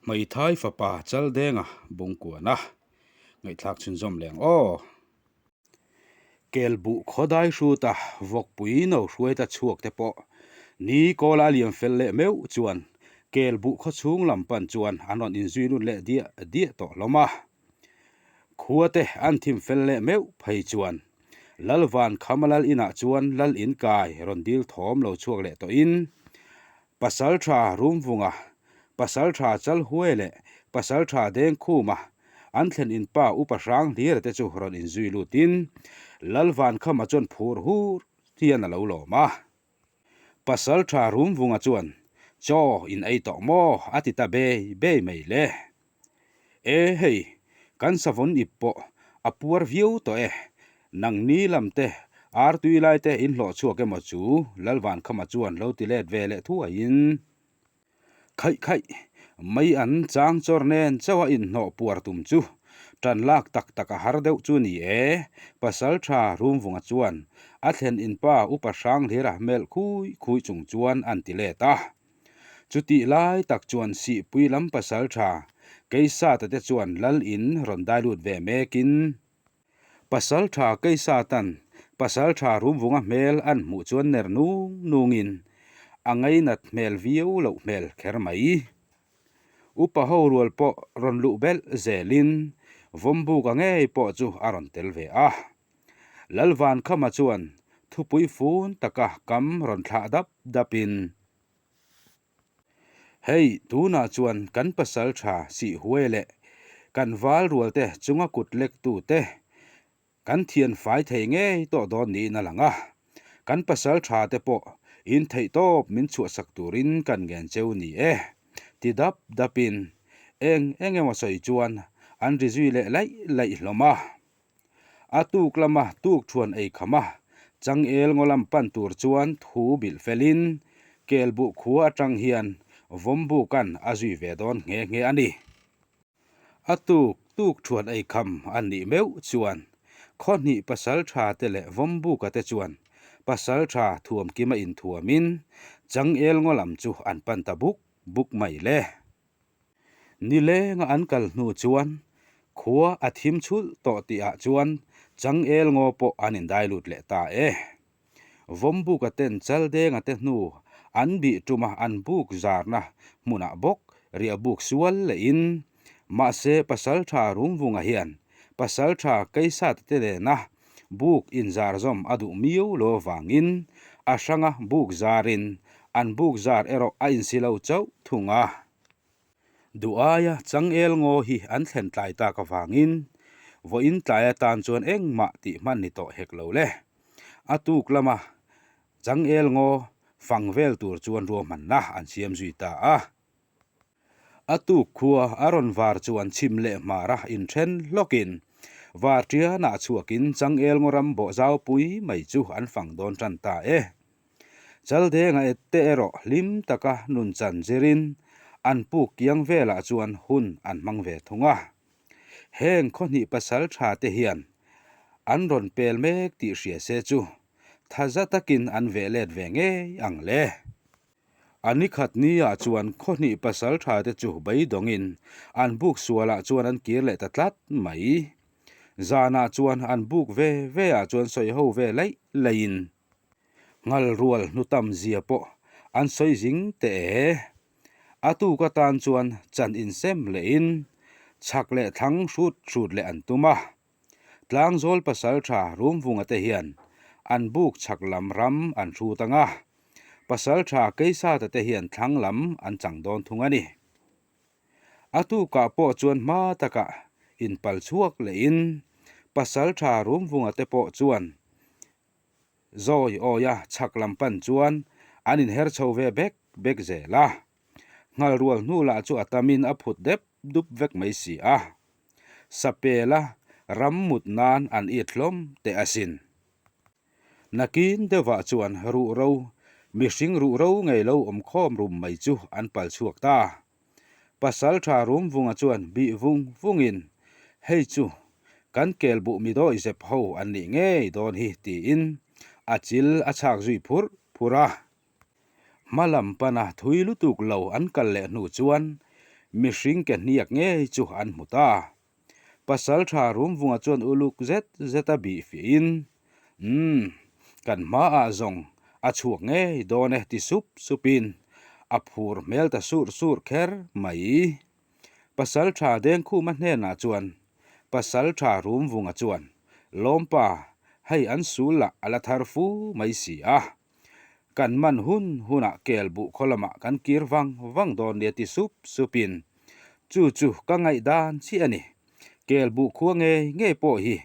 Hmeithai fapa Chaldenga Bungkuana ngaihthlak chhunzawm leng aw. Kelbuh khawdai hruta vawkpui no hruaita chhuak te pawh ni kawla a liam fel leh meuh chuan Kelbuh khawchhung lam pan chuan an rawn inzui lut leh diah diah tawh hlawm a. Khua te an thim fel leh meuh phei chuan Lalvan Khamalal inah chuan Lal in kai rawn dil thawm lo chhuak leh tawhin Pasaltha Rumvunga, Pasaltha Chalhuai leh Pasaltha Dengkhuma an thlen in pa Upa Hranghlir te chu rawn inzui lutin Lalvankhama chuan phur hur hian a lo lawm a. Pasaltha Rumvunga chuan, Chaw in ei tawh maw? a ti ta bei bei mai le. E hei, kan savun ip pawh a puar viau tawh e, nangni lam te ar tui lai te in hlawh chhuak emaw chu Lalvankhama chuan lo ti let ve leh thuaiin khaih khaih mai an chang chawr nen chauh a inhnawh puar tum chu tan lak tak tak a har deuh chu ni e, Pasaltha Rumvunga chuan a thlen inpa Upa Hranghlira melh khui khui chung chuan an ti let a. Chutih lai tak chuan Sihpui lam pasal tha Keisata te chuan Lal in rawn dai lut ve mekin pasal tha Keisatan pasal tha Rumvunga hmel an hmuh chuan ner nung nungin a ngainat hmel viau loh hmel kher mai. Upa ho rual pawh rawn luh belh zelin Vawmbuka ngei pawh chu a rawn tel ve a. Lalvankhama chuan thupui fun taka kam rawn thlah dap dapin, Hei, tunah chuan kan pasal tha Sihhuai leh kan val rualte chunga kut lektute kan thian fai thei ngei tawh dawn niin a lang a. Kan pasal tha te pawh in theih tawp min chhuahsak turin kan ngen cheu ni e, ti dap dapin eng eng emaw sawi chuan an ri zui leh laih laih hlawm a. A tuk lama tuk thuan ei kham a, changel ngaw lam pan tur chuan thu bilh felin Kelbuh khua atang hian Vawmbuka'n a zui ve dawn nghe nghe a ni. A tuk tuk thuan ei kham a nih meuh chuan Khawhnih Pasaltha te leh Vawmbuka te chuan Pasaltha thuamkima inthuamin changel ngaw lam chu an pan ta buk buk mai le. Nilenga an kal hnu chuan khua a thim chhulh tawh tihah chuan changel ngaw pawh an indai lut leh ta e. Vawmbuka ten Chaldenga te hnu an bih tuma an buk zarna hmunah bawk riah buk sual lehin mahse Pasaltha Rumvunga hian Pasaltha Keisata te nena buk inzar zawm a duh miau lo avangin a hranga buk zarin an buk zar erawh a insi lo chauh thung a. Duh aia changel ngaw hi an thlen tlai tak avangin vawiin tlai atan chuan engmah tih hman ni tawh hek lo le. A tuk lama changel ngaw fang vel tur chuan ruahmanna an siam zui ta a. A tuk khua a rawn var chuan chhim leh hmara inthen hlawkin var tianah chhuakin changel ngaw ram bawh zaupui mai chu an fang dawn tan ta e. Chaldenga et te erawh hlim taka nun chan zirin an puk kiang velah chuan hun an hmang ve thung a. Heng khawhnih pasal tha te hian an rawn pel mek tih hria se chu tha za takin an veh let ve ngei ang le. A ni khat niah chuan khawhnih pasal tha te chu beidawngin an buk sualah chuan an kir leh ta tlat mai. Zanah chuan an buk ve ve ah chuan sawi ho ve laih laihin Nghal rual hnu tam zia pawh an sawi zing teh e. A tuk atan chuan chan insem lehin chhak leh thlang hrut hrut leh an tum a. Tlangzawl pasaltha Rumvunga te hian an buk chhak lam ram an hrut ang a, pasaltha Keisata te hian thlang lam an chang dawn thung a ni. A tukah pawh chuan hma takah inpal chhuak lehin pasaltha Rumvunga te pawh chuan Zawi awia chhak lam pan chuan an inher chho ve bek bek zel a. Nghal rual hnu lah chu a tamin a phut dep dup vek mai si a. Sapela ram mut nan an it hlawm teh asin. Nakin deuhah chuan ruhro, mihring ruhro ngei lo awm khawm rum mai chu an pal chhuak ta. Pasaltha Rumvunga chuan bih vung vungin, Hei chu kan kelbuh mi dawi zep ho an nih ngei dawn hi tiin a chil a chhak zui phur phur a. Hma lam pana thui lutuk lo an kal leh hnu chuan. mihring ke hniak ngei chu an hmu ta. Pasalṭha Rumvunga chuan uluk zet zet a bih fiahin, Umm, kan hmaah zawng a chhuak ngei dawn e ti sup supin a phur hmel ta sur sur kher mai. Pasalṭha Dengkhuma hnenah chuan Pasalṭha Rumvunga chuan, Lawmpa, hei an sul lah a la thar fu mai si a. Kan man hun hunah kel buh khaw lamah kan kir vang vang dawn nia ti sup supin chu chu ka ngaihdan chiah a ni. Kel buh khua ngei ngei pawh hi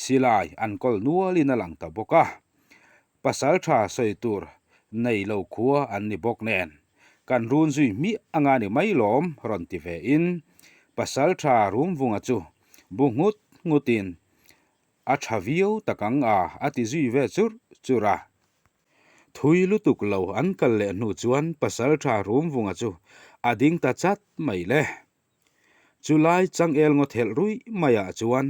silai an kawl nualin a lang ta bawk a. Pasaltha sawi tur nei lo khua an ni bawk nen kan run zui hmiah anga ni mai lawm rawn ti ve in Pasaltha Rumvunga chu bu nghut nghutin A tha viau tak ang a, a ti zui ve churh churh a. Thui lutuk lo an kal leh hnu chuan Pasaltha Rumvunga chu a ding ta chat mai le. Chulai changel ngaw thelh ruih maiah chuan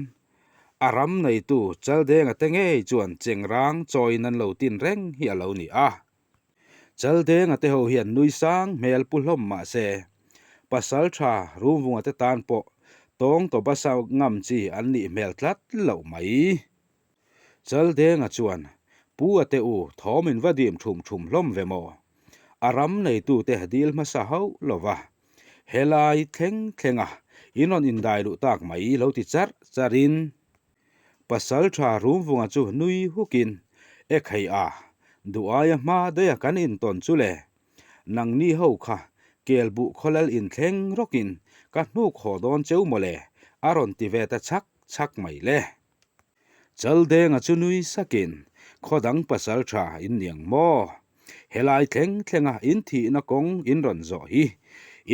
a ram neitu Chaldenga te ngei chuan chengrang chawiin an lo tin reng hi a lo ni a. Chaldenga te ho hian nui sang hmel pu hlawm mah se, Pasaltha Rumvunga te tan pawh tawng tawpa sa ngam chi an nih hmel tlat loh mai. Chaldenga chuan, Pu a te u, thawm in va dim thum thum hlawm ve maw? A ram neitute dil hmasa hauh lo va, helai thleng thlenga in rawn indai luh tak mai lo ti charh charhin, Pasalṭha Rumvunga chu nui hukin, E khai a, duh aia hma daih a kan intawn chu le. Nangni ho kha kel buh khawlal inthleng rawkin ka hnuk haw dawn cheu maw le, a rawn ti ve ta chhak chhak mai le. Chaldenga chu nui sakin, Khaw dang pasalṭha in niang maw? Helai thleng thlenga in thihna kawng in rawn zawh hi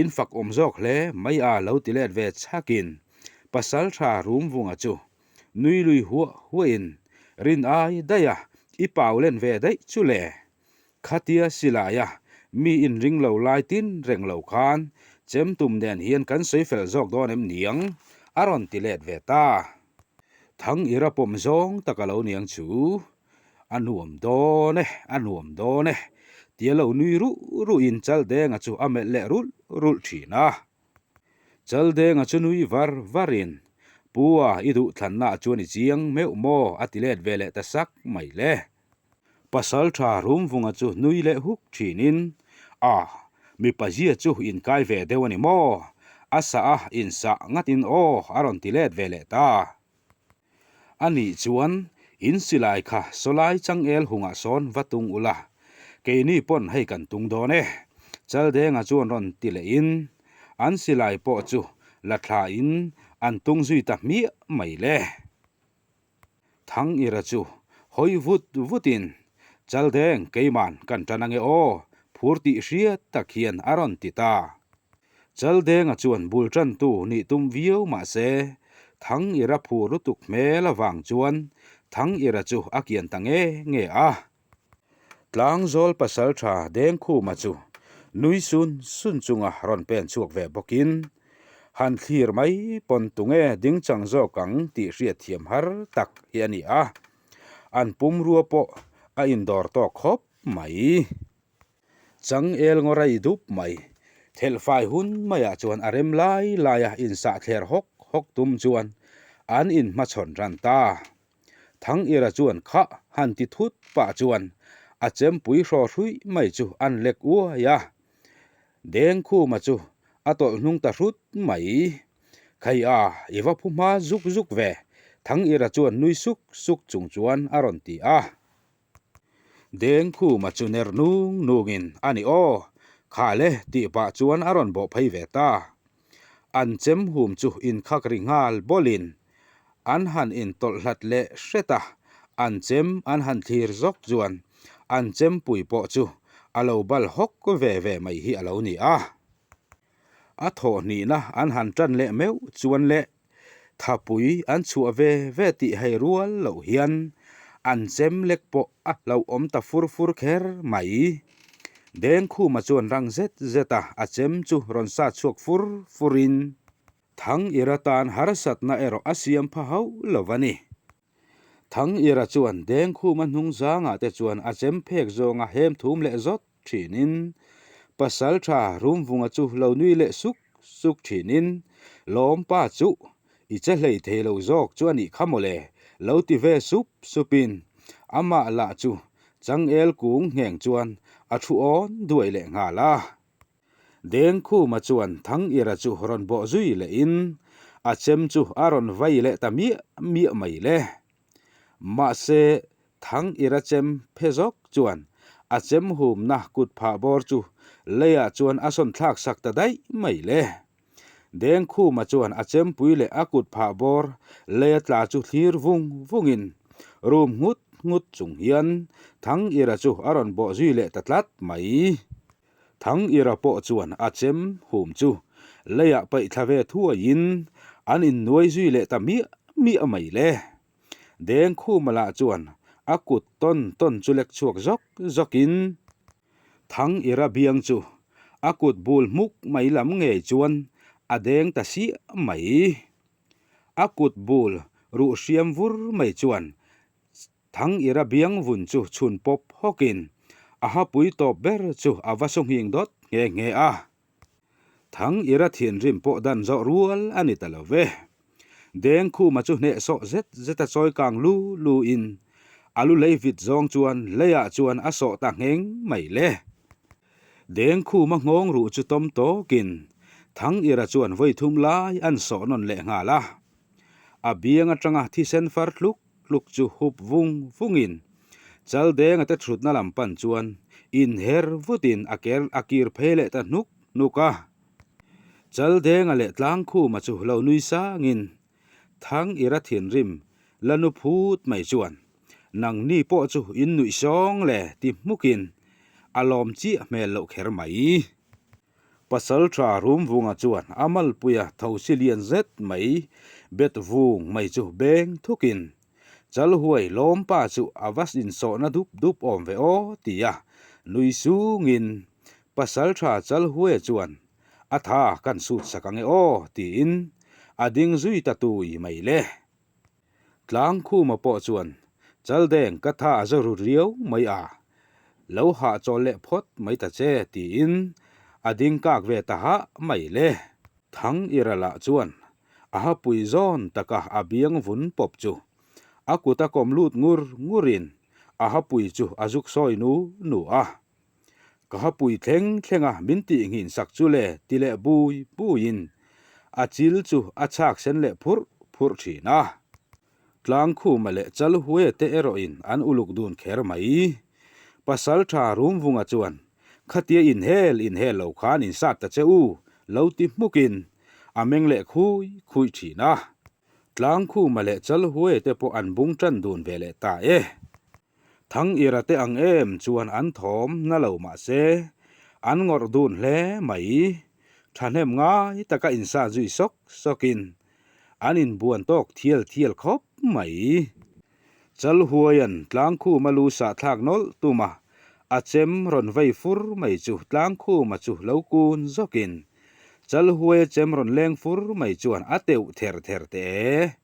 in fak awm zawk hle mai a lo ti let ve chhakin Pasalṭha Rumvunga chu nui lui huah huahin rin ai daih a i pau len ve daih chu le. Khatia silaia mi in ring lo lai tin reng lo khan chemtum nen hian kan sawi fel zawk dawn em niang a rawn ti let ve ta. Thang ira pawm zawng tak a lo niang chu. A nuam dawn e, a nuam dawn e, tia lo nui ruh ruhin Chaldenga chu a melh leh rulh rulh thin a. Chaldenga chu nui var varin, Pu a, i duhthlanna chuan i chiang meuh maw? a ti let ve leh ta sak mai le. Pasaltha Rumvunga chu nui leh huk thinin, A, mipa zia chu inkai ve deuh a ni maw? A sah a, insah ngatin aw, a rawn ti let ve leh ta. A nih chuan in silai kha sawlai changel hungah sawn va tung ula, keini pawn hei kan tung dawn e, Chaldenga chuan rawn ti lehin an silai pawh chu la thlain an tung zui ta hmiah mai le. Thangira chu hawi vut vutin, Chaldeng keiman kan tan ange aw, phur tih hriat tak hian a rawn ti ta. Chaldenga chuan bul tantu nih tum viau mah se, Thangira phur lutuk hmel avang chuan Thangira chu a kian ta nge nge a. Tlangzawl pasaltha Dengkhuma chu nui sun sun chunga rawn pen chhuak ve bawkin, Han thlir mai pawn tunge ding chang zawk ang tih hriatthiam har tak hi a ni a, an pumrua pawh a indawr tawk khawp mai. Changel ngaw rei dup mai. Thelhfai hun maiah chuan a rem lai laia insah thler hawk hawk tum chuan an inhmachhawn ran ta. Thangira chuan khah han ti thut pah chuan a chempui hraw hruih mai chu an lek uai a. Dengkhuma chu a tawlh hnung ta hrut mai. Khai a, i va phu hma zuk zuk ve, Thangira chuan nui suk suk chung chuan a rawn ti a. Dengkhuma chu ner nung nungin a ni aw, kha le tih pah chuan a rawn bawh phei ve ta. An chem hum chu inkhak ri nghal bawlin an han intawlh hlat leh hret a, an chem an han thlir zawk chuan an chempui pawh chu a lo bal hawk ve ve mai hi a lo ni a. A thawhhnihna an han tan leh meuh chuan leh thapui an chhuah ve ve tih hei rual loh hian an chem lek pawh a hlauhawm ta fur fur kher mai. Dengkhuma chuan rang zet zet a a chem chu rawn sa chhuak fur furin Thangira tan harsatna erawh a siam pha hauh lo a ni. Thangira chuan Dengkhuma hnung zangah te chuan a chem phek zawnga hem thum leh zawt thinin Pasaltha Rumvunga chu lo nui leh suk suk thinin, Lawmpa chuh, i che hlei thei lo zawk chu a nih kha mawle, lo ti ve sup supin amah lah chu changel kung ngheng chuan a thu awn duai leh nghal a. Dengkhuma chuan Thangira chu rawn bawh zui lehin a chem chu a rawn vai leh ta miah miah mai le. Mahse, Thangira chem phe zawk chuan a chem humna kut phah bawr chu leiah chuan a sawn thlak sak ta daih mai le. Dengkhuma chuan a chempui leh a kut phah bawr leia tla chu thlir vung vungin rum nghut nghut chung hian Thangira chu a rawn bawh zui leh ta tlat mai. Thangira pawh chuan a chem hum chu leiah paih thla ve thuaiin an innuai zui leh ta miah miah mai le. Dengkhuma lah chuan a kut tawn tawn chu lek chhuak zawk zawkin Thangira biang chu a kut bul hmuk mai lam ngei chuan a deng ta siah mai. A kut bul ruh hriam vur mai chuan Thangira biang vun chu chhun pawp hawkin a hapui tawp ber chu a va su nghing dawt nghe nghe a. Thangira thinrim pawh dan zawh rual a ni ta lo ve. Dengkhuma chu hnehsawh zet zet a chawi kang lu lu in a lu lei vit zawng chuan leiah chuan a sawh ta ngheng mai le. Dengkhuma nghawng ruh chu tawm tawkin Thangira chuan vawi thum lai an sawh nawn leh nghal a. A biang atanga thisen far tluk tluk chu hup vung vungin Chaldenga te thutna lam pan chuan inher vutin a ker a kir phei leh ta hnuk hnuk a. Chaldenga leh Tlangkhuma chu lo nui sangin Thang Ira thinrim la nu phut mai chuan nangni pawh chu in nuih sawng le ti hmukin a lawm chiah hmel loh kher mai. Pasalṭha Rumvunga chuan a malpuia thosi lian zet mai bet vung mai chu beng thukin Chalhuai lawmpa chu a va insawhna dup dup awm ve aw tia nui sungin Pasalṭha Chalhuai chuan a tha kan sut sak ange aw tiin a ding zui ta tui mai le. Tlangkhuma pawh chuan Chaldeng ka tha a zo ru riau mai a, lo hahchawl leh phawt mai ta che tiin a ding kak ve ta hah mai le. Thang Iralah chuan a hapui zawn taka a biang vun pawp chu a kut a kawm lut ngur ngurin a hapui chu a zuk sawi nu nu a. Ka hapui thleng thleng a min tih nghin sak chu le ti leh bui buiin a chil chu a chhak sen leh phurh phurh thin a. Tlangkhuma leh Chalhue te erawhin an uluk dun kher mai. Pasaltha Rumvunga chuan khatia inhel inhel lo khan insat ta che u lo ti hmukin a meng leh khui khui thin a. Tlangkhuma leh Chalhue te pawh an bung tan dun ve leh ta e. Thangira te ang em chuan an thawm na lo mah se, an ngawrh dun hle mai. Thahnem ngai taka insa zui sawk sawkin an inbuan tawk thial thial khawp mai. Chalhuaian Tlangkhuma lu sah thlak nawlh tum a, a chem rawn vei fur mai chu Tlangkhuma chu lo kun zawkin Chalhuaia chem rawn leng fur mai chuan a teuh ther ther teh e.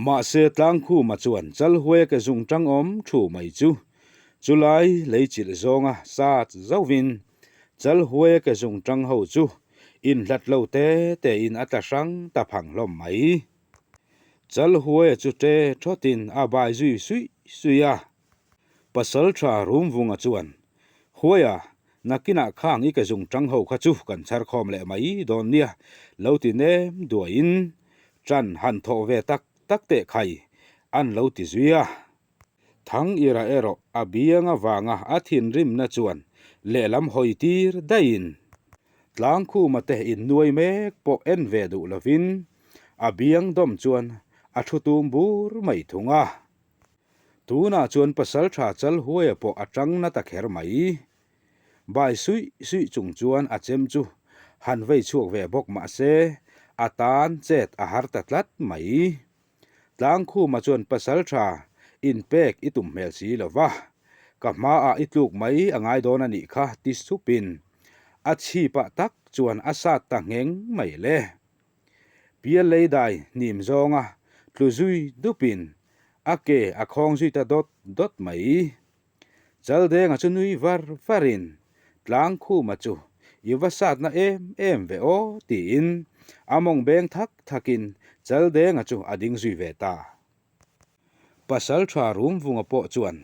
Mahse Tlangkhuma chuan Chalhuai ke zung tang awm thu mai chu chulai lei chilh zawnga sat zauhvin Chalhuai ke zung tang ho chu inhlat lo te tein a tla hrang ta phang hlawm mai. Chalhuai chu ṭe thawtin a bai zui suih suih a. Pasalṭha Rumvunga chuan, Huaia, nakinah khang i ke zung ṭang ho kha chu kan chhar khawm leh mai dawn nia, lo ti nem duaiin ṭan han thawh ve tak tak teh khai an lo ti zui a. Thangira erawh a biang avanga a thinrimna chuan lehlam hawi tir daihin Tlangkhuma te innuai mek pawh en ve duh lovin a biang dawm chuan a thu tum bur mai thung a. Tunah chuan Pasalṭha Chalhuaia pawh a ṭang na ta kher mai. Bai suih suih chung chuan a chem chu han vei chhuak ve bawk mah se, a tan chet a har ta tlat mai. Tlangkhuma chuan Pasalṭha inpek i tum hmel si lo va, ka hmaah i tluk mai a ngai dawn a nih kha ti supin a chhipah tak chuan a sat ta ngheng mai le. Pial lei dai hnim zawnga tlu zui dupin a ke a khawng zui ta dawt dawt mai. Chaldenga chu nui var varin Tlangkhuma chu I va satna em em ve aw tiin a mawng beng thak thakin Chaldenga chu a ding zui ve ta. Pasalṭha Rumvunga pawh chuan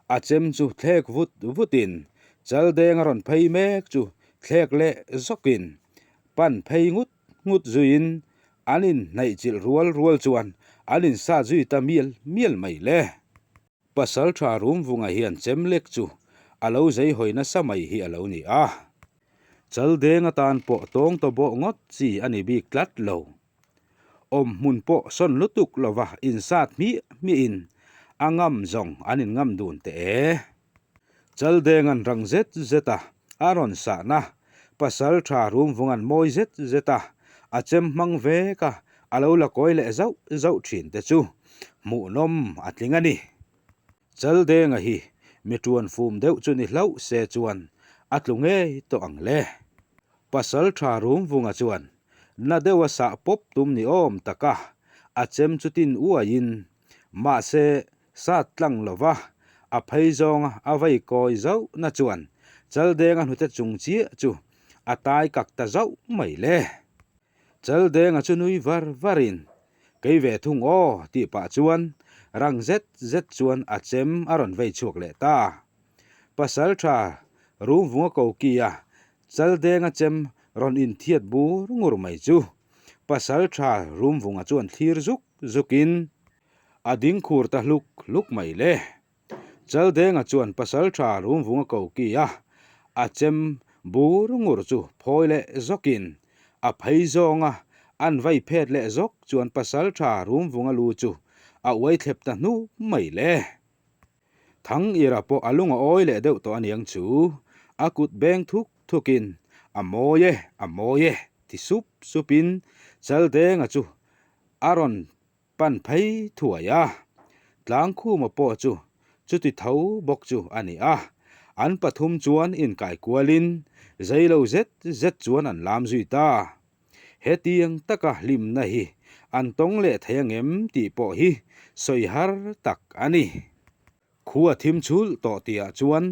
a chem chu thlek vut vutin Chaldenga rawn phei mek chu thlek leh zawkin pan phei ngut ngut zuiin an inhnaihchilh rual rual chuan an insat zui ta mial mial mai le. Pasalṭha Rumvunga hian chem lek chu a lo zei hawi nasa mai hi a lo ni a. Chaldeng atan pawh tawng tawh bawh ngawt chi a ni bik tlat lo. Awm hmun pawh sawn lutuk lova insat hmiah hmiahin a ngam zawng an inngam dun teh e. Chaldeng an rang zet zet a, a rawn sahna Pasalṭha Rumvunga'n mawi zet zet a, a chem hmang vek a, a lo la kawi leh zauh zauh thin te chu hmuhnawm a tling a ni. Chaldenga hi mi tuan fum deuh chu ni hlauh se chuan a tlu ngei tawh ang le. Pasalṭha Rumvunga chuan na deuha sah pawp tum ni awm taka a chem chu tin uaiin mahse Sat tlang lova a phei zawnga a vei kawi zauh na chuan Chaldenga hnute chung chiah chu a tai kak ta zauh mai le. Chaldenga chu nui var varin, Kei ve thung aw tih pah chuan rang zet zet chuan a chem a rawn vei chhuak leh ta. Pasaltha Rumvunga kokia Chaldenga chem rawn inthiat bur ngur mai chu Pasaltha Rumvunga chuan thlir zuk zukin, A ding khur ta hluk hluk mai le. Chaldenga chuan Pasaltha Rumvunga ko ki a, a chem bur ngur chu phawi leh zawkin a phei zawng a, an vai phet leh zawk chuan Pasaltha Rumvunga lu chu a uai thlep ta hnu mai le. Thang ira pawh a lung a awi leh deuh tawh aniang chu, a kut beng thuk thukin a mawi e, a mawi e ti sup supin Chaldenga chu a rawn Pan phei thuai a, Tlangkhuma pawh chu chuti tho bawk chu a ni a, an pathum chuan inkai kualin zei lo zet zet chuan an lam zui ta. Hetiang taka hlimna hi an tawng leh thei angem tih pawh hi sawi har tak a ni. Khua thim chhulh tawh tihah chuan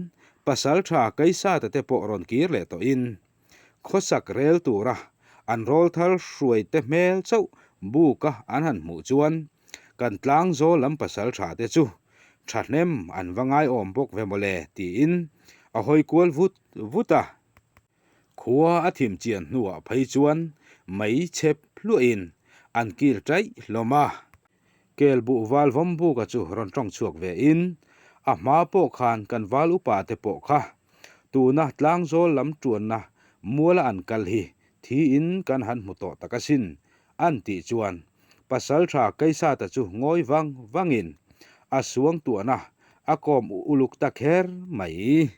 Pasaltha Kaisata te pawh rawn kir leh tawhin khawsak rel tura an rawlthar hruaite hmel chauh buka an han hmuh chuan kan tlangzawl lam pasaltha te chu thahnem an va ngaiawm bawk ve mawle tiin a hawi kual vut vut a. Khua a thim chian hnuah phei chuan mei chhep hluahin an kil taih hlawm a. Kel buh val vawm buka chu rawn tawng chhuak ve in, a hma pawh khan kan val upa te pawh kha tuna tlangzawl lam tuanna muala an kal hi thi in kan han hmu tawh tak asin an tih chuan Pasaltha Keisata chu ngawi vang vangin a suangtuahna a kawm uluk ta kher mai.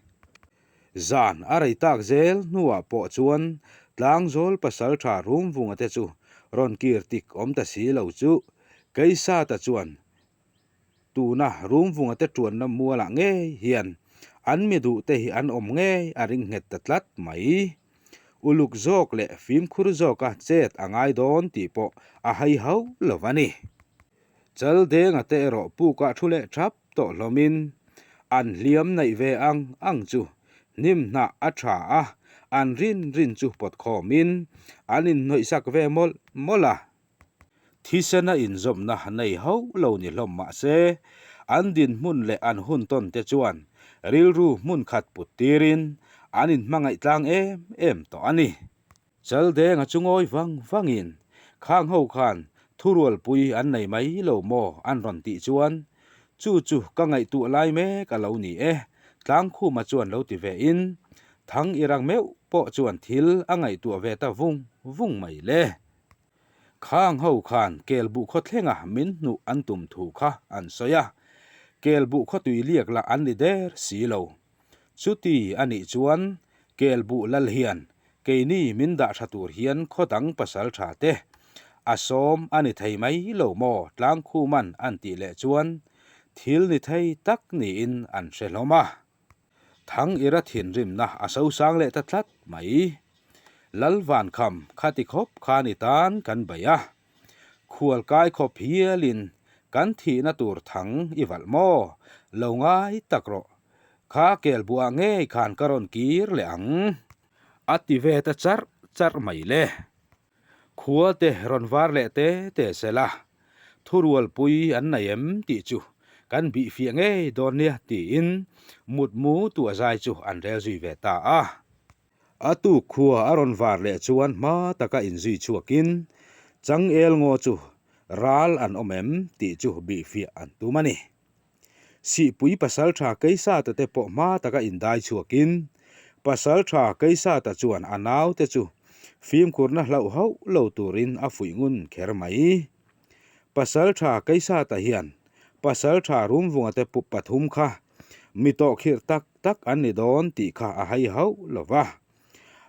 Zan a rei tak zel hnuah pawh chuan Tlangzawl Pasaltha Rumvunga te chu rawn kir tik awm ta si lo chu Keisata chuan tuna Rumvunga te tuanna mualah ngei hian an mi duh te hi an awm ngei a ring nghet ta tlat mai. Uluk zawk leh fimkhur zawka chet a ngai dawn tih pawh a hai hauh lo a ni. Chaldenga te erawh pukah thu leh thap tawh hlawmin an hliam naih ve ang ang chu hnim hnah a tha a, an rin rin chu pawt khawmin an inhnawihsak ve mawlh mawlh a. Thisena inzawmna nei hauh lo ni hlawm mah se, an dinhmun leh an hun tawn te chuan rilru hmun khat put tirin an inhmangaih tlang em em tawh a ni. Chaldenga chu ngawi vang vangin, Khang ho khan thurualpui an nei mai lo maw? an rawn tih chuan, Chu chu ka ngaihtuah lai mek a lo ni e, Tlangkhuma chuan lo ti ve in, Thang i rang meuh pawh chuan thil a ngaihtuah ve ta vung vung mai le. Khang ho khan Kelbuh khaw thlenga min hnuh an tum thu kha an sawi a, Kelbuh khaw tui liak lah an ni der si lo. Chuti a nih chuan Kelbuh lal hian keini min dah tha tur hian khaw dang pasal tha te a sawm a ni thei mai lo maw Tlangkhuman an tih leh chuan thil ni thei tak niin an hre hlawm a. Thang ira thinrimna a sosang leh ta tlat mai. Lalvankham khati khawp khan i tan kan bei a. Khual kai khawp hialin kan thihna tur thang i valh maw? Lo ngai tak rawh. Kha kel buah ngei khan ka rawn kir leh ang. A ti ve ta charh charh mai le. Khua te rawn var leh te te sela, thurualpui an nei em tih chu kan bihfiah ngei dawn nia tiin mutmu tua zai chu an rel zui ve ta a. A tuk khua a rawn var leh chuan hma taka inzui chhuakin changel ngaw chu ral an awm em tih chu bihfiah an tum a ni. Sihpui pasaltha Keisata te pawh hma taka indai chhuakin pasaltha Keisata chuan a naute chu fimkhurna hlauh hauh lo turin a fuih ngun kher mai. Pasaltha Keisata hian pasaltha Rumvunga te pup pathum kha mi tawhkhirh tak tak an ni dawn tih kha a hai hauh lo va.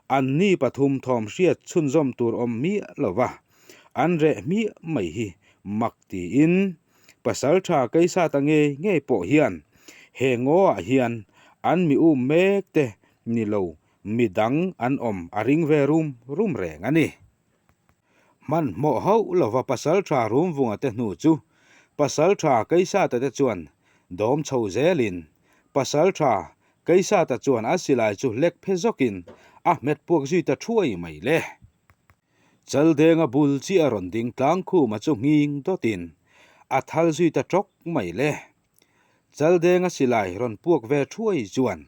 Anni pathum thawm hriat chhunzawm tur awm miah lo va, an reh hmiah mai hi mak tiin Pasaltha Keisata ngei ngei pawh hian he ngaw-ah hian an mi um mek te ni lo mi dang an awm a ring ve rum rum reng a ni. Hmanhmawh hauh lova Pasaltha Rumvunga te hnu chu Pasaltha Keisata te chuan dawm chho zelin Pasaltha Keisata chuan a silai chu lek phe zawkin a hmet puak zui ta thuai mai le. Chaldenga bul chiah a rawn ding tlang khuma chu nghing dawtin a thal zui ta tawk mai le. Chaldenga silai rawn puak ve thuai chuan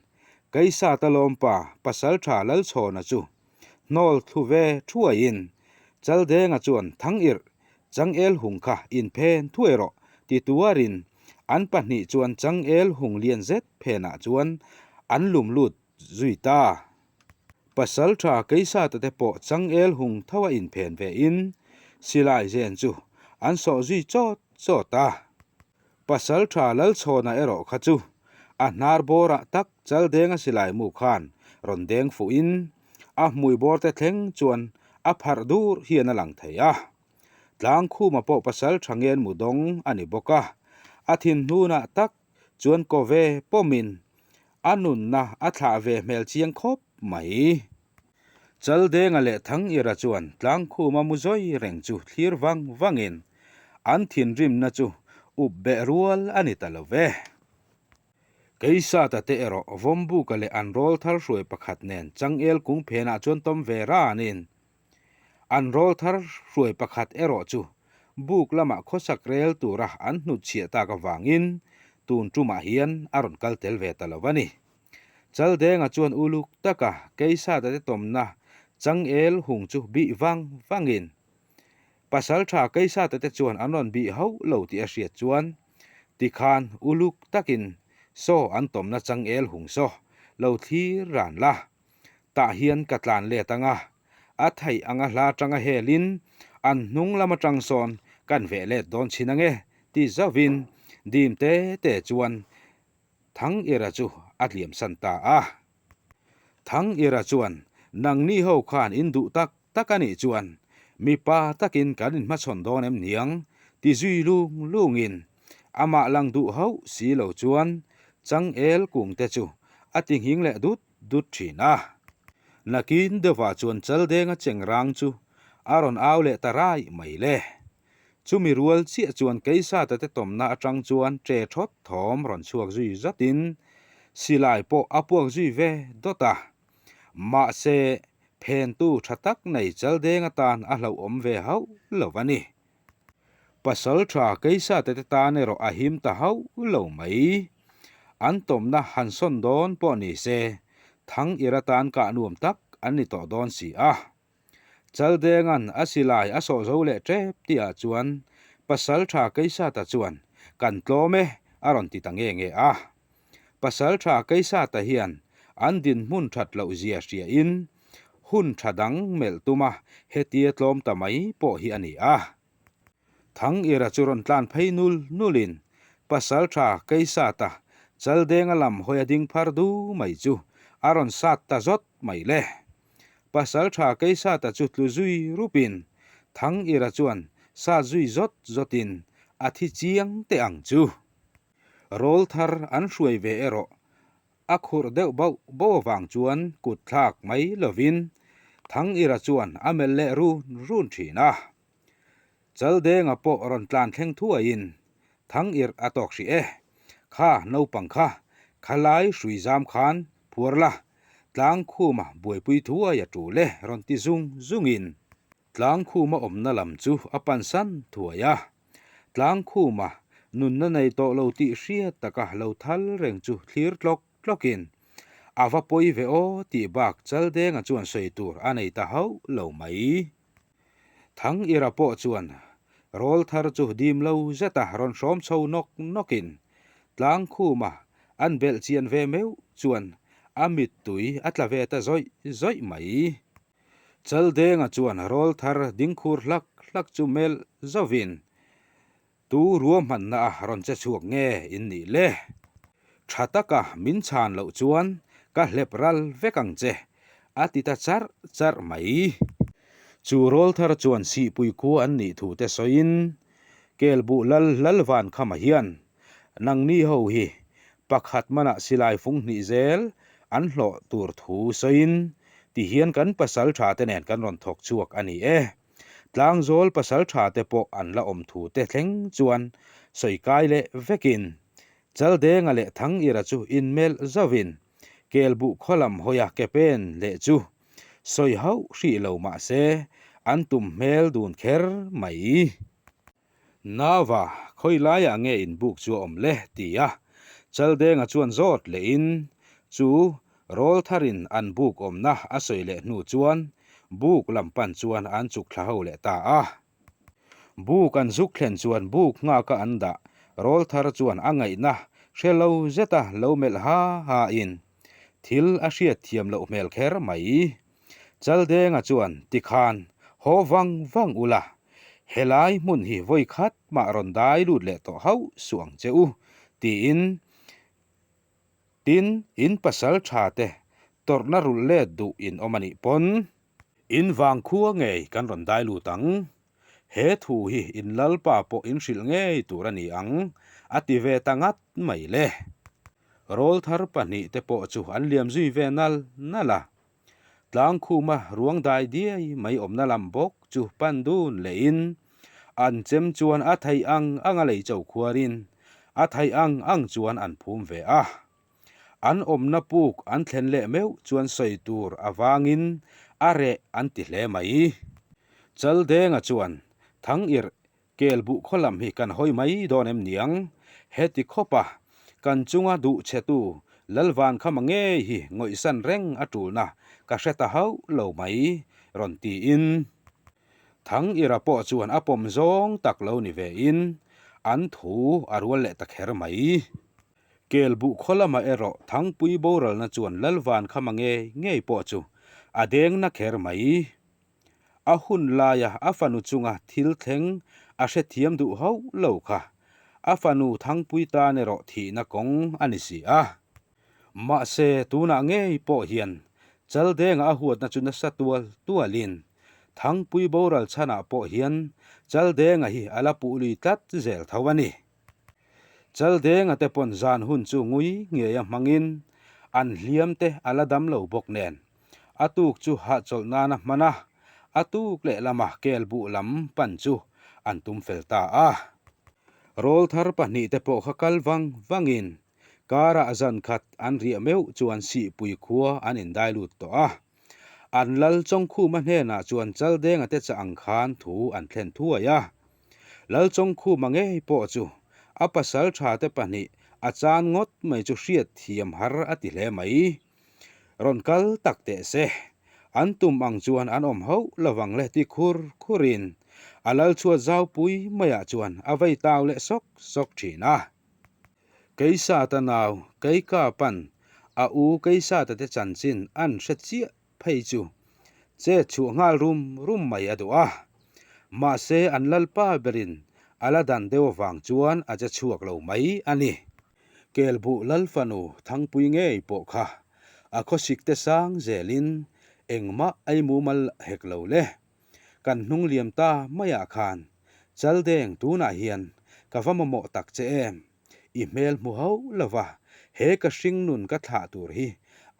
Keisata lawmpa Pasaltha Lalchhawna chu hnawl thlu ve thuaiin Chaldenga chuan thang irh changel hung kha inphen thuai rawh ti tuarin an pahnih chuan changel hung lian zet phenah chuan an lum lut zui ta. Pasaltha Keisata te pawh changel hung tho a inphen ve in silai zen chu an sawh zui chawt chawt a. Pasaltha Lalchhawna erawh kha chu a hnar bawrah tak Chaldenga silai mu khan rawn deng fuh in a hmui bawr te thleng chuan a pharh dur hian a lang thei a. Tlangkhuma pawh pasaltha ngen mu dawng a ni bawk a, a thinhnunah tak chuan ko ve pawmin a nunna a thlah ve hmel chiang khawp mai. Chaldenga leh Thangira chuan Tlangkhuma mu zawi reng chu thlir vang vangin an thinrimna chu up beh rual a ni ta lo ve. Keisata te erawh Vawmbuka leh an rawlthar hruai pakhat nen changel kung phenah chuan tawm ve ranin an rawlthar hruai pakhat erawh chu buk lamah khawsak rel tura an hnutchhiah tak avangin tun tumah hian a rawn kal tel ve ta lo a ni. Chaldenga chuan uluk taka Keisata te tawmna changel hung chu bih vang vangin Pasaltha Keisata te chuan an rawn bih hauh lo tih a hriat chuan tikhan uluk takin saw an tawmna changel hung saw lo thlir ran la. Tah hian ka tlan let anga, a theih anga hla atanga helin an hnung lam atang sawn kan veh let dawn chhin ange ti zauhin dim te te chuan Thangira chu a tliamsan ta a. Thangira chuan, Nangni ho khan in duh tak tak a nih chuan mipa takin kan inhmachhawn dawn em niang? ti zui lung lungin amah lang duh hauh si lo chuan changel kungte chu a ti nghing leh dut dut thin a. Nakin deuhah chuan Chaldenga chengrang chu a rawn au leh ta raih mai le. Chumi rual chiah chuan Keisata te tawmna atang chuan ṭe thawt thawm rawn chhuak zui zatin silai pawh a puak zui ve dawt a. Mahse, phentu tha tak nei Chaldeng atan a hlauhawm ve hauh lo a ni. Pasal tha Keisata te tan erawh a him ta hauh lo mai. An tawmna han sawn dawn pawh ni se, thang ir atan kah nuam tak an ni tawh dawn si a. Chaldenga'n a silai a sawh zo leh tep tihah chuan Pasaltha Keisata chuan, Kan tlawm e, a rawn ti ta nge nge a. Pasaltha Keisata hian an dinhmun that loh zia hriain hun tha dang melh tuma hetia tlawm ta mai pawh hi a ni a. Thangira chu rawn tlan phei nul nulin Pasaltha Keisata Chaldenga lam hawi a ding phar du mai chu a rawn sat ta zawt mai le. Pasaltha Keisata chu tlu zui rupin Thangira chuan sat zui zawt zawtin a thi chiang teh ang chu. Rawl thar an hruai ve erawh a khurh deuh bauh bauh avang chuan kut thlak mai lovin Thangira chuan a melh leh run run thin a. Chaldenga pawh rawn tlan thleng thuaiin Thangir a tawk hrih e. Kha naupang kha, khalai hrui zam khan phuar la. Tlangkhuma buaipui thuai a tul e rawn ti zung zungin Tlangkhuma awmna lam chu a pansan thuai a. Tlangkhuma nunna nei tawh lo tih hriat taka lo thal reng chu thlir tlawk tlawkin a va pawi ve aw tih bak Chaldenga chuan sawi tur a nei ta hauh lo mai. Thangira pawh chuan rawlthar chu dim lo zeta rawn hrawm chho nawk nawkin Tlangkhuma an belh chian ve meuh chuan a mittui a tla ve ta zawih zawih mai. Chaldenga chuan rawlthar dingkhur hlak hlak chu melh zauvin, Tu ruahmanna a rawn che chhuak nge in nih le? Tha taka min chhan loh chuan ka hlep ral vek ang che, a ti ta charh charh mai. Chu rawlthar chuan sihpui khua an nih thu te sawiin, Kelbuh lal lal van khama hian nangni ho hi pakhat manah silai fung hnih zel an hlawh tur thu sawiin tihian kan pasal tha te nen kan rawn thawk chhuak a ni e. Tlangzawl pasal tha te pawh an la awm thu te thleng chuan sawi kai leh vekin Chaldenga leh Thangira chu inmelh zauhin Kelbuh khaw lam hawia ke pen leh chu sawi hauh hrih lo mah se an tum hmel dun kher mai. Nava, khawi laiah nge inbuk chu a awm le? ti a Chaldenga chuan zawt lehin chu rawl tharin an buk awmna a sawi leh hnu chuan buk lam pan chuan an chuk thla ho leh ta a. Buk an zuk thlen chuan buk nghaka an dah rawl thar chuan a ngaihna hre lo zeta lo melh ha ha in thil a hriat thiam loh hmel kher mai. Chaldenga chuan tikhan haw vang vang ula, helai hmun hi vawi khat mah rawn dai lut leh tawh hauh suh ang che u, tiin tin in pasal tha te tawrhna rulh let duh in awm a nih pawn. In vang khua ngei kan rawn dai lut ang, he thu hi in lalpa pawh in hrilh ngei tur a ni ang, a ti ve ta ngat mai le. Rawlthar pahnihte pawh chu an liam zui ve nal nal a. Tlangkhuma ruang dai diai mai awmna lam bawk chu pan dun lehin an chem chuan a theih ang ang a lei cho khuarin a theih ang ang chuan an phum ve a. An awmna puk an thlen leh meuh chuan sawi tur avangin a reh an ti hle mai. Chaldenga chuan Thangirh Kel buh khaw lam hi kan hawi mai dawn em niang? Heti khawpa kan chunga duh chhetu Lalvankhama ngei hi ngawihsan reng a tulna ka hre ta hauh lo mai, rawn tiin Thangira pawh chuan a pawm zawng tak lo ni vein an thu a rual leh ta kher mai. Kel buh khaw lamah erawh Thangpui boralna chuan Lalvankhama ngei ngei pawh chu a dengna kher mai. A hun laia a fanu chunga thil thleng a hrethiam duh hauh lo kha a fanu Thangpui tan erawh thihna kawng a ni si a. Mahse, tunah ngei pawh hian Chaldenga a huatna chu nasa tual tualin Thangpui boral chhanah pawh hian Chaldenga hi a la puh lui tlat zel tho a ni. Chaldenga te pawn zan hun chu ngui ngeia hmangin an hliam te a la dam lo bawk nen A tuk chu hahchawlh nana hman a, a tuk leh lama kel buh lam pan chu an tum fel ta a. Rawlthar pahnihte pawh kha kal vang vangin karah zan khat an riah meuh chuan Sihpui khua an indai lut tawh a. An lal Chawngkhuma hnenah chuan Chaldenga te chah ang khan thu an thlen thuai a. Lal Chawngkhuma ngei pawh chu a pasal tha te pahnih a chan ngawt mai chu hriat thiam har a ti hle mai. Rawn kal tak teh se. An tum ang chuan an awm hauh lovang le ti khur khurin a lal chhuat zau pui maiah chuan a vei tau leh sawk sawk thin a. Keisata nau Keika pan a u Keisata te chanchin an hre chiah phei chu chet chhuah nghal rum rum mai a duh a. Mahse an lalpa berin a la dan deuh avang chuan a che chhuak lo mai a ni. Kelbuh Lalfanu Thangpui ngei pawh kha a khawsik te sang zelin engmah ei mumal hek lo le. Kan hnung liam ta maiah khan Chaldeng tunah hian ka va mamawh tak che em? I hmel hmu hauh lova he ka hring nun ka thlah tur hi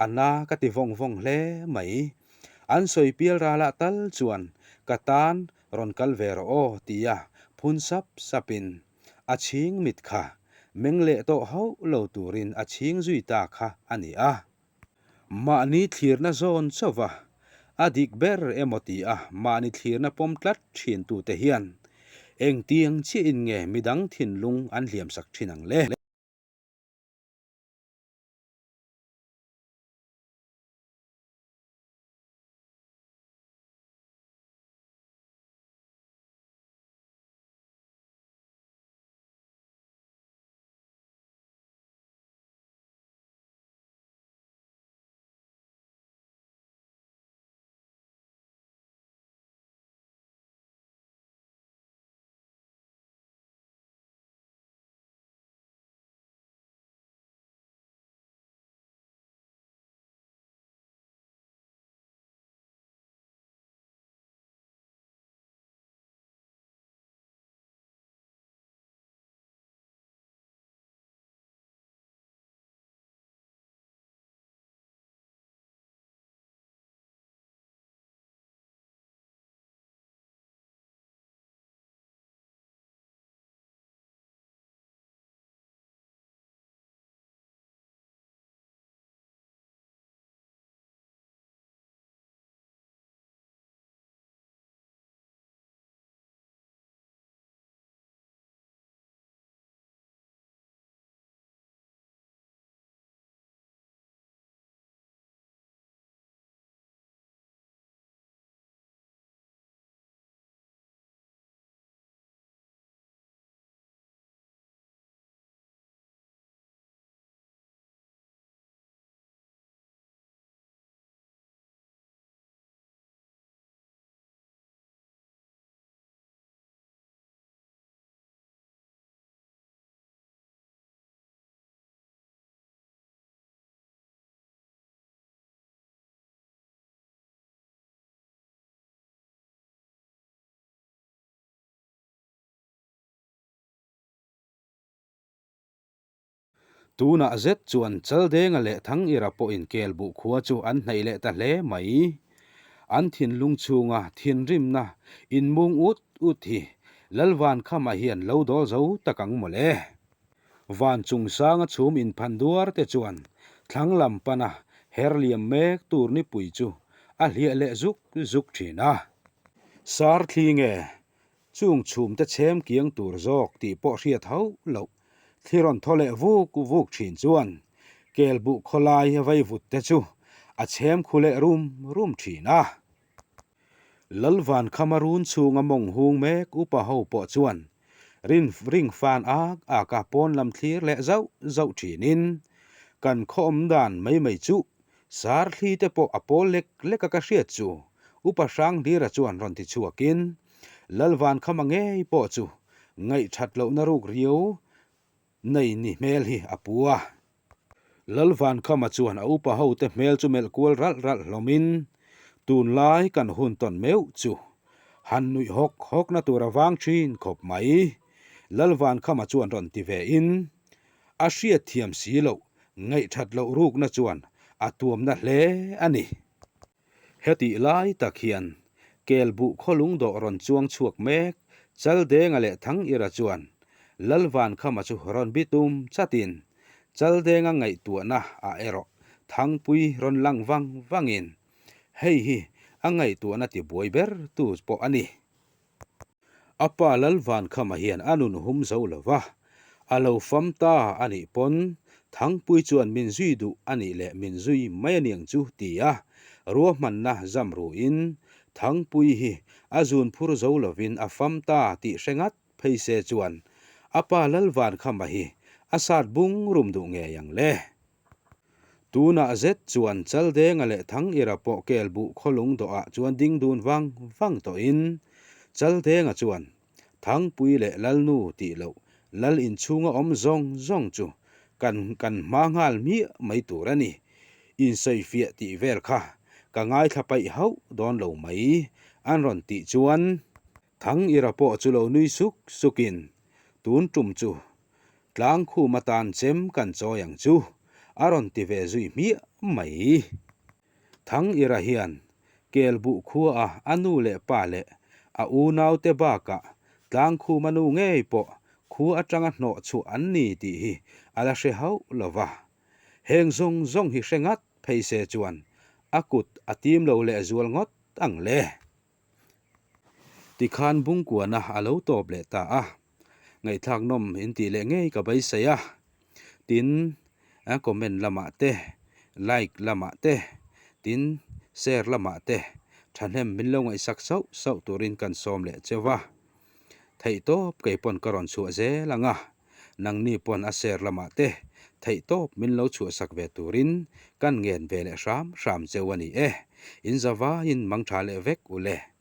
a na ka ti vawng vawng hle mai. An sawi pial ralah tal chuan ka tan rawn kal ve rawh aw tia phun sap sapin A chhing mit kha meng leh tawh hauh lo turin a chhing zui ta kha a ni a. Mahni thlirna zawn chauh va, a dik ber emaw ti a mahni thlirna pawm tlat thin tute hian engtiang chiahin nge midang thinlung an hliamsak thin ang le? Tunah zet chuan Chaldenga leh Thangira pawhin Kelbuh khua chu an hnaih leh ta hle mai. An thinlung chhunga thinrimna inmung ut ut hi Lalvankhama hian lo dawl zo tak ang mawle. Van chungsanga chhum inphan duar te chuan thlang lam pana her liam mek tur nipui chu a hliah leh zuk zuk thin a. Sar thli nge chung chhum te chhem kiang tur zawk tih pawh hriat hauh loh thli rawn thaw leh vuk vuk thin chuan kelbuh khawlai vai vut te chu a chhem khu leh rum rum thin a. Lalvankhama run chhunga mawng hung mek upa ho pawh chuan rin ring fan ak ak a pawn lam thlir leh zauh zauh thinin kan khaw awm dan mai mai chu sar thli te pawh a pawl lek lek a ka hriat chu upa Hranghlira chuan rawn ti chhuakin Lalvankhama ngei pawh chu ngaihthat lohna ruk riau nei ni hmel hi a pu a. Lalvankhama chuan a upa hote hmel chu melh kual ralh ralh hlawmin, Tunlai kan hun tawn meuh chu han nuih hawk hawkna tur a vang thin khawp mai. Lalvankhama chuan rawn ti ve in, a hriat thiam si loh ngaihthat loh rukna chuan a tuamna hle a ni. Hetih lai tak hian Kelbuh khawlung dawh rawn chuang chhuak mek Chaldenga leh Thangira chuan Lalvankhama chu rawn bi tum chatin Chaldenga ngaihtuahna ah erawh Thangpui rawn lang vang vangin hei hi a ngaihtuahna tibuai ber tu pawh a ni. A pa Lalvankhama hian a nun hum zo lo va, a lo fam ta a nih pawn Thangpui chuan min zui duh a nih leh min zui mai a niang chu ti a, ruahmanna zam ruin Thangpui hi a zun phur zo lovin a fam ta tih hre ngat phei se chuan a pa Lalvankhama hi a sat bung rum duh ngei ang le. Tunah zet chuan Chaldenga leh Thangira pawh Kelbuh khawlung dawhah chuan ding dun vang vang tawhin Chaldenga chuan Thangpui leh Lalnu tih loh Lal inchhunga awm zawng zawng chu kan kan hma nghal hmiah mai tur a ni. Insawifiah tih vel kha ka ngaithla paih hauh dawn lo mai an rawn tih chuan Thangira pawh chu lo nui suk sukin tun tum chu Tlangkhum atan chem kan chawi ang chu, a rawn ti ve zui hmiah mai. Thangira hian Kelbuh khuaa a nu leh pa leh a unaute bakah Tlangkhuma nu ngei pawh khua atanga hnawh chhuah an ni tih hi a la hre hauh lo va. Heng zawng zawng hi hre ngat. phei se chuan a kut a tim lo lehzual ngawt ang le. Tikhan Bungkuana a lo tawp leh ta a, ngaihthlak nawm in tih leh ngei ka beisei a. Tin, comment lamah te, like lamah te, tin share lamah te thahnem min lo ngaihsak sauh sauh turin kan sawm leh cheu va. Theihtawp kei pawn ka rawn chhuah zel ang a, nangni pawn a share lamah te theihtawp min lo chhuahsak ve turin kan ngen ve leh hram hram cheu a ni e. In zavaiin mangtha leh vek u le.